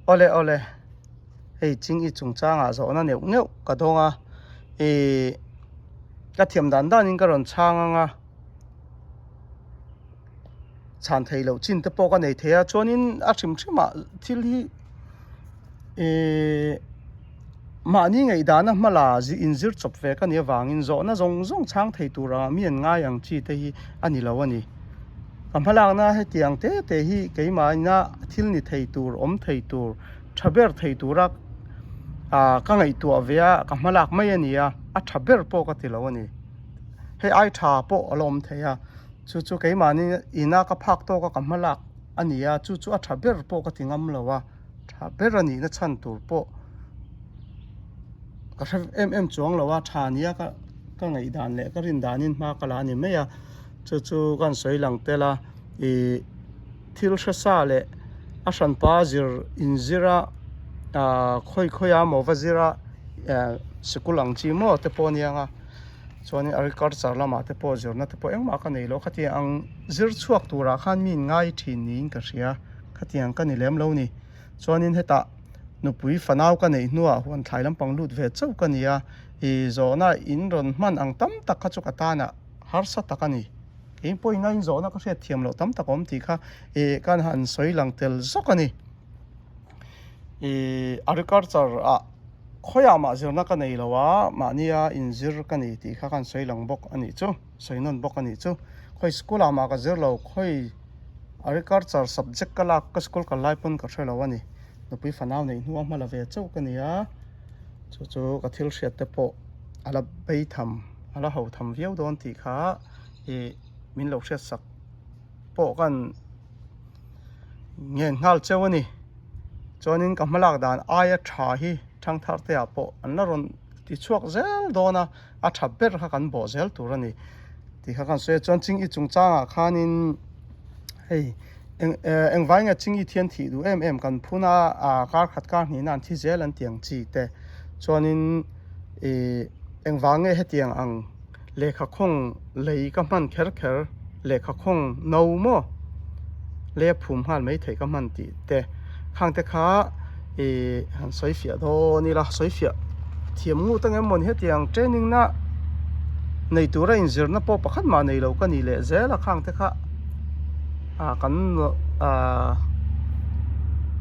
Awle awle, hei Ching-i chungchangah zawhna neuh neuh ka dawng a, ih ka thiam dan danin ka rawn chhang ang a, chhan thei loh chin te pawh ka nei thei a, chuanin a hrim hrimah thil hi ih mahni ngaihdana hma la inzir chawp ve ka nih avangin zawhna zawng zawng chhang thei tur anga mi an ngai ang chi te hi a ni lo a ni. Ka hmalakna hetiang te te hi keimahina thil ni thei tur, awm thei tur, tha ber thei tura ah ka ngaihtuah ve a, ka hmalak mai a ni a, a tha ber pawh ka ti lo a ni. Hei ai tha pawh a la awm thei a, chu chu keimahni ina ka phak tawka ka hmalak a ni a, chu chu a tha ber pawh ka ti ngam lo a, tha ber a nihna chhan tur pawh ka hre em em chuang lo a, tha nia ka ka ngaihdan leh ka rin danin hma ka la a ni mai a. Chu chu kan sawi lang tel a, ih thil hre sa leh a hranpa zir inzir a ah khawi khawi a maw va zir a eh sikul ang chi maw te pawh a nia ang a chuanin agriculture lamah te pawh zirna te pawh engmah ka nei lo khatiang ang zir chhuak turah khan mi in ngai thin niin ka hria khatiang ka ni lem lo ni chuanin hetah nupui fanau ka neih hnuah huan thlai lampang lut ve chauh ka ni a ih zawhna in rawn hman ang tam tak kha chu ka tanah. harsa tak a ni. Kei pawhin a inzawhna ka hriat thiam loh tam tak a awm tih kha ih kan han sawi lang tel zawk a ni. Ih agriculture ah khawiah mah zirna ka nei lo a, mahnia inzir ka ni tih kha kan sawi lang bawk a nih chu, sawi nawn bawk a nih chu. Khawi school ah mah ka zir lo, khawi agriculture subject ka lak ka school kal lai pawn ka hre lo a ni. Nupui fanau neih hnu a hma la ve chauh ka ni a, chu chu ka thil hriat te pawh a la bei tham. A la ho tham viau dawn tih kha ih min lo hriat sak pawh kan ngen nghal cheu a ni. Chuanin ka hmalak dan aia tha hi thangthar te ah pawh an la rawn ti chhuak zel dawn a, a tha ber kha kan bawh zel tur a ni tih kha kan sawi a. Chuan Ching-i chungchangah khanin hei eng eh engvai nge Ching-i thian thih duh em em kan phun a, ah kar khat kar hnihna an thi zel an ti ang chi te. Chuanin ih engvang nge hetiang ang lehkha khawng lei ka hman kher kher lehkha khawng no maw lei a phum nghal mai theih ka hman tih te khang te kha ih han sawi fiah dawn ila sawi fiah thiam ngut ang em mawni hetiang training na nei tura inzirna pawh pakhat mah nei lo ka ni leh zel a khang te kha ah kan ah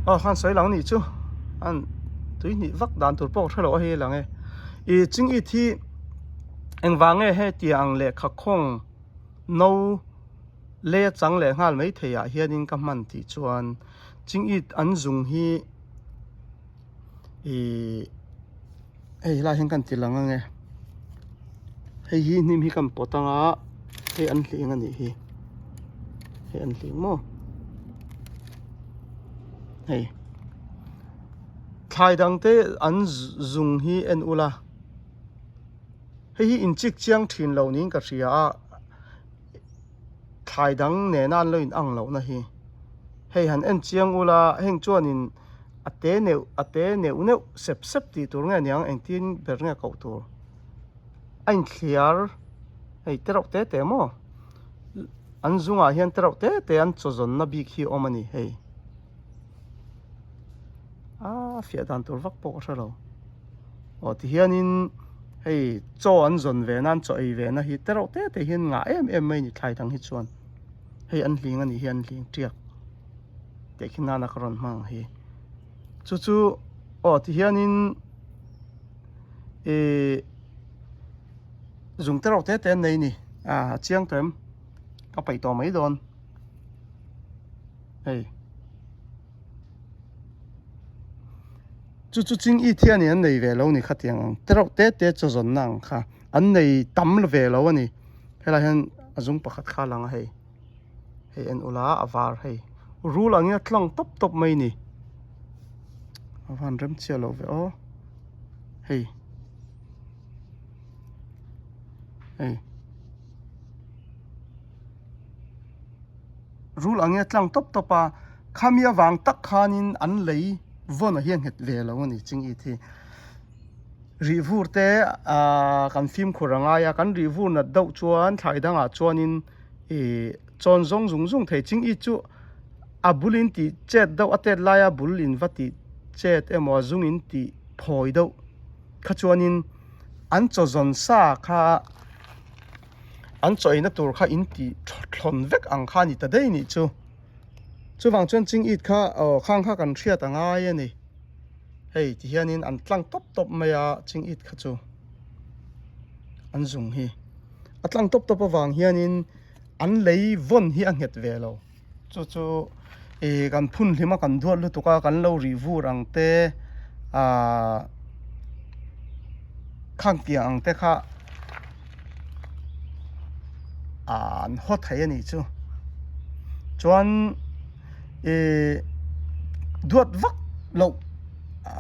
aw khan sawi lang nih chu an tui hnih vak dan tur pawh ka hre loh a hei a lang e ih ching it hi engvang nge hetiang lehkha khawng no lei a chang leh nghal mai thei ah hianin ka hman tih chuan ching it an zung hi ih hei helaiah hian kan ti lang ang e hei hi hnim hi kan pawt ang a hei an hling a nih hi hei an hling maw hei. Thlai dang te an zung hi en ula hei hi inchik chiang thin lo niin ka hria a thlai dang nena an lo in ang lohna hi hei han en chiang ula heng chuanin a te neuh a te neuh neuh sep sep tih tur nge niang engtin ber nge koh tur a inthliar hei te reuh te te maw an zungah hian te reuh te te an chaw zawnna bik hi a awm a ni hei. A fiah dan tur vak pawh ka hre lo aw ti hianin hei chaw an zawn ve nan chaw ei ve na hi te reuh te te hian ngah em em mai a ni thlai dang hi chuan hei an hling a nih hi an hling tiak teh khi nana ka rawn hmang ang hi chu chu aw ti hianin ihh zung te reuh te te an nei a ni a chiang tawh em ka paih tawh mai dawn. Hei chu chu ching it hian an nei ve lo ni khatiang ang te reuh te te chaw zawnna ang kha an nei tam ve lo a ni helai hian a zung pakhat kha a lang a hei hei en ula a var hei rul ang in a tlang tawp tawp mai ni a van rem chiah lo ve aw hei hei. Rul ang nge tlang tawp tawp a, khami avang tak khanin an lei vawn a hian nghet ve lo a ni ching it hi. Rih vur te ah kan fimkhur a ngai a, kan rih vur nat deuh chuan thlai dangah chuanin ih chawn zawng zung zung thei ching it chu a bul in tih chet deuh a tet laia bul in va tih. chet emaw a zung in tih phawi deuh kha chuanin an chaw zawn sa kha an chaw eina tur kha in tih thlawn vek ang kha a ni ta daih nih chu. Chuvang chuan ching it kha aw khang kha kan hriat a ngai a ni. Hei ti hianin an tlang tawp tawp mai a ching it kha chu an zung hi. A tlang tawp tawp avang hianin an lei vawn hi a nghet ve lo. Chu chu ih kan phun hlim a kan duat lutuk a kan lo rih vur ang te ahh khang tiang ang te kha ahh an haw thei a nih chu chuan ih duat vak loh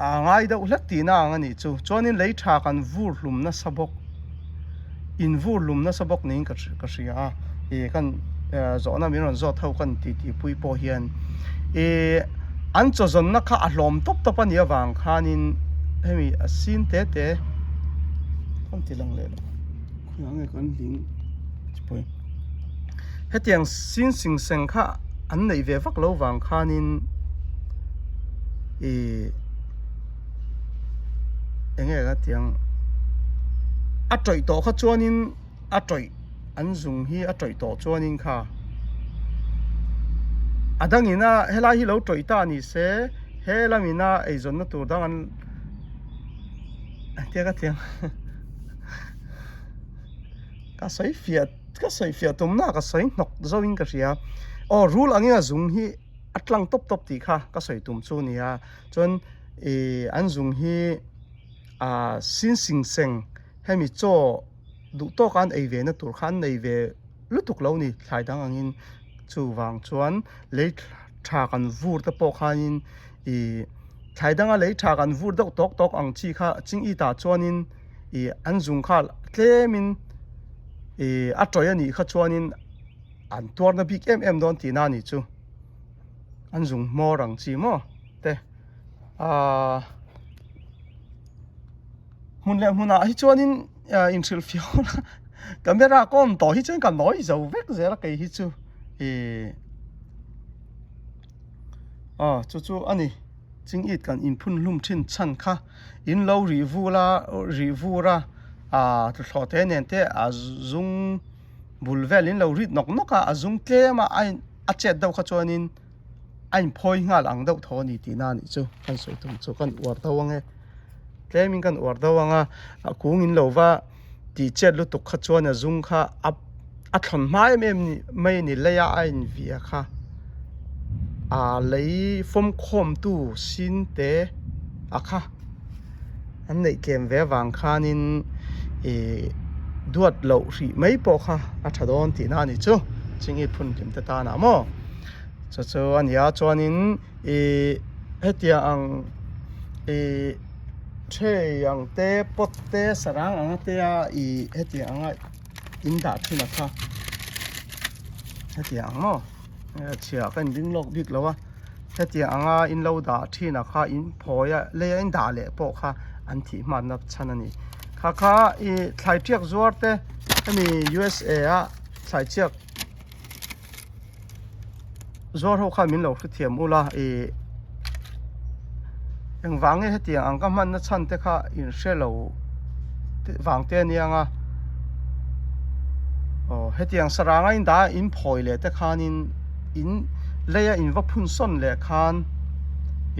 a ngai deuh hlek tihna ang a nih chu chuanin lei tha kan vur hlum nasa bawk in vur hlum nasa bawk niin ka ka hria a ih kan zawhna min rawn zawt ho kan ti tih pui pawh hian ih an chaw zawnna kha a hlawm tawp tawp a nih avang khanin hemi a sin te te kan ti lang leh lo khawiah nge kan hling chipawi hetiang sin sing seng kha an neih ve vak lo vang khanin ih eng nge ka tiang a tawih tawh kha chuanin a tawih an zung hi a tawih tawh chuanin kha a dangin a helai hi lo tawih ta ni se he lamina eizawnna tur dang an tia ka tiang ka sawi fiah ka sawi fiah tumna ka sawi hnawk zo in ka hria aw rul angin a zung hi a tlang tawp tawp tih kha ka sawi tum chu a ni a chuan ih an zung hi ah sin sing seng hemi chaw duh tawk a an ei ve na tur kha an nei ve lutuk lo ni thlai dang angin chuvang chuan lei tha kan vur te pawh khanin ih thlai danga lei tha kan vur deuh tawk tawk ang chi kha ching it ah chuanin ih an zung kha tlemin ih a tawih a nih kha chuanin an tuarna bik em em dawn tihna a nih chu an zung hmawr ang chi maw te ahh hmun leh hmunah hi chuanin inhrilh fiah a camera ka awm tawh hi chuan ka nawi zo vek zel a kei hi chu ih aw chu chu a ni ching it kan inphun hlum thin chhan kha in lo rih vul a rih vur a ah tuthlawh te nen te a zung bul vel in lo rit nawk nawk a a zung tlem a a in a chet deuh kha chuanin a inphawi nghal ang deuh tho a ni tihna a nih chu kan sawi tum chu kan uar deuh ang e tlemin kan uar deuh ang a a kung in lo va tih chet lutuk kha chuan a zung kha a a thlawn hma em em mai a ni lei a a invia kha ah lei fawm khawm tu sin te a kha an neih tlem ve avang khanin ih duat loh hrih mai pawh kha a tha dawn tihna a ni chu chingit phun hlim te tanah maw chu chu a ni a chuanin ih hetiang ang ih tray ang te pot te sarang ang te a ih hetiang anga in dah thin a kha hetiang ang maw chhia ka inring lawk bik lo a hetiang anga in lo dah thin a kha in phawi a lei a in dah leh pawh kha an thih hmanna chhan a ni kha kha ih thlai tiak zuar te hemi U_S_A a thlai chiak Zuar ho khan min lo hrethiam ula ih engvang nge hetiang ang ka hmanna chhan te kha in hre lo vang te aniang a aw hetiang saranga in dah a in phawi leh te khanin in leia in va phun sawn leh khan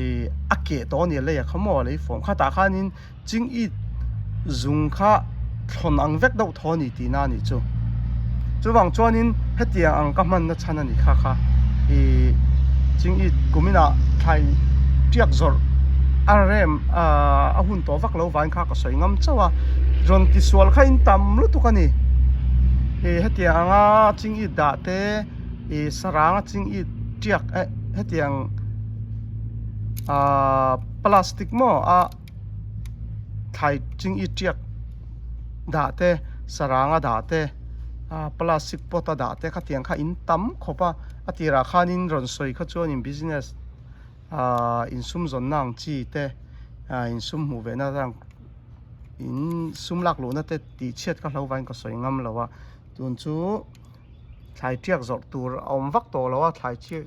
ih a keh tawh a ni a leia kha maw a lei fawm khatah khanin Ching it zung kha thlawn ang vek deuh thaw a ni tihna a nih chu. Chuvang chuanin hetiang ang ka hmanna chhan a nih kha kha ih ching it kuminah thlai tiak zawrh a rem a hun tawh vak lo vangin kha ka sawi ngam chauh a, rawn tisual kha in tam lutuk a ni. Ih hetiang anga ching it dah te ih saranga ching it tiak eh hetiang ah plastic maw a. thlai ching i tiak dah te saranga dah te ah plastic pot a dah te khatiang kha in tam khawp a a tirah khanin rawn sawi kha chuanin business ah insum zawnna ang chi te ah insum hmuh ve na ang in sum lak luhna te tih chhiat ka hlo vangin ka sawi ngam lo a tun chu thlai tiak zawrh tur a awm vak tawh lo a thlai chiak.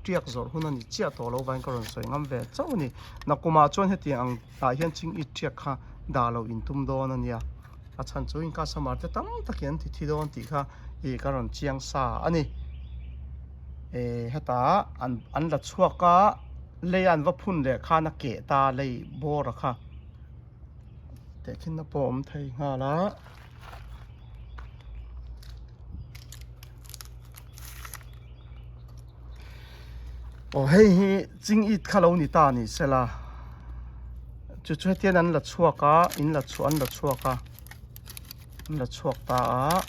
tiak zawrh hun a ni chiah tawh lo vangin ka rawn sawi ngam ve chauh a ni. Nakumah chuan hetiang ang ah hian ching it tiak kha dah loh in tum dawn a nia. A chhan chu in customer te tam takin an ti thi dawn tih kha ih ka rawn chiang sa a ni. Eh hetah an an la chhuak a lei a an va phun leh khan a keh ta lei bawr a kha tehkhinna pawh a awm thei nghal a. Aw hei hi ching it kha lo ni ta ni sela chu chu hetian an la chhuak a in la chhuah an la chhuak a an la chhuak ta a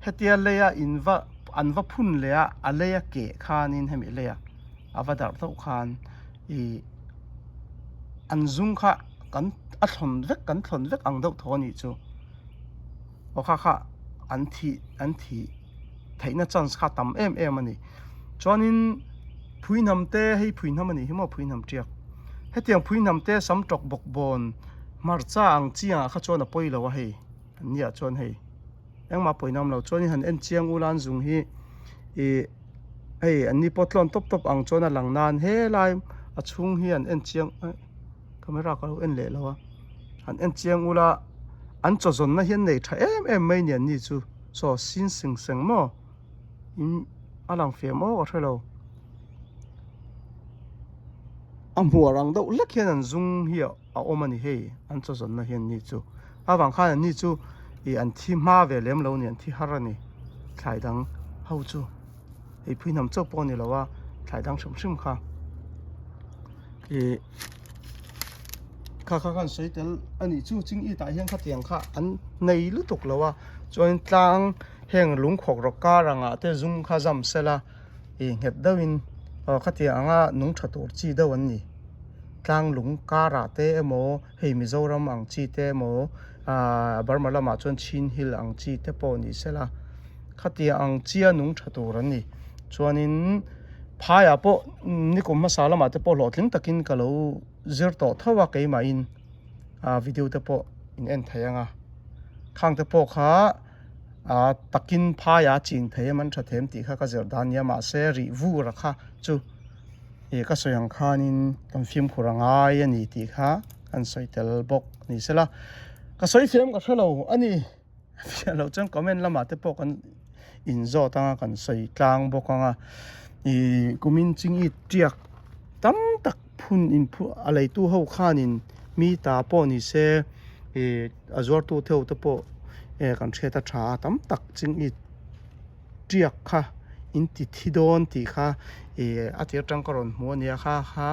hetia leia in va an va phun leh a a leia keh khanin hemi leia a va darh deuh khan ih an zung kha kan a thlawn vek kan thlawn vek ang deuh thaw a nih chu aw kha kha an thih an thih theihna chance kha tam em em a ni chuanin phuihnam te hei phuihnam a nih hi maw phuihnam tiak hetiang phuihnam te sam tawk bawk bawn hmarcha ang chi angah kha chuan a pawi lo a hei an niah chuan hei engmah pawina awm lo chuanin han en chiang ula an zung hi ih hei an ni pawh tlawn tawp tawp ang chuan a lang nan helai a chhung hi an en chiang camera ka lo en leh lo a han en chiang ula an chaw zawnna hi an nei tha em em mai ni an ni chu saw sin seng seng maw in a lang feh maw ka hre lo a hmuar ang deuh hlek hian an zung hi a awm a ni hei an chaw zawnna hi an ni chu avang khan an ni chu ih an thi hma ve lem lo a ni an thi har a ni thlai dang ho chu. Hei phui hnam chauh pawh a ni lo a thlai dang hrim hrim kha ih kha kha khan sawi tel a nih chu ching it ah hian khatiang kha an nei lutuk lo a chuan tlang heng lung khawk rawk kar angah te zum kha zam sela ih nghet deuhin aw khatiang anga nung tha tur chi deuh an ni tlang lung karah te emaw hei Mizoram ang chi te emaw ahh Burma lamah chuan Chin Hill ang chi te pawh ni sela. Khatia ang chia nung tha tur an ni. Chuanin phaiah pawh nikum hmasa lamah te pawh hlawhtling takin ka lo zir tawh tho a keimahin ah video te pawh in en thei ang a. Khang te pawh kha ah takin phaiah chin thei em an tha them tih kha ka zir dan nia mahse rih vur a kha chu ih ka sawi ang khanin kan fimkhur a ngai a ni tih kha kan sawi tel bawk ni sela. Ka sawi thiam ka hre lo a ni. Fiah loh chuan comment lamah te pawh kan in zawt anga kan sawi tlang bawk anga ih kumin ching it tiak tam tak phun in phu a leitu ho khanin mi ta pawh ni se ih a zuartu te ho te pawh eh kan hriat a tha a tam tak ching it tiak kha in ti thi dawn tih kha ih a tir atang ka rawn hmu a nia kha kha.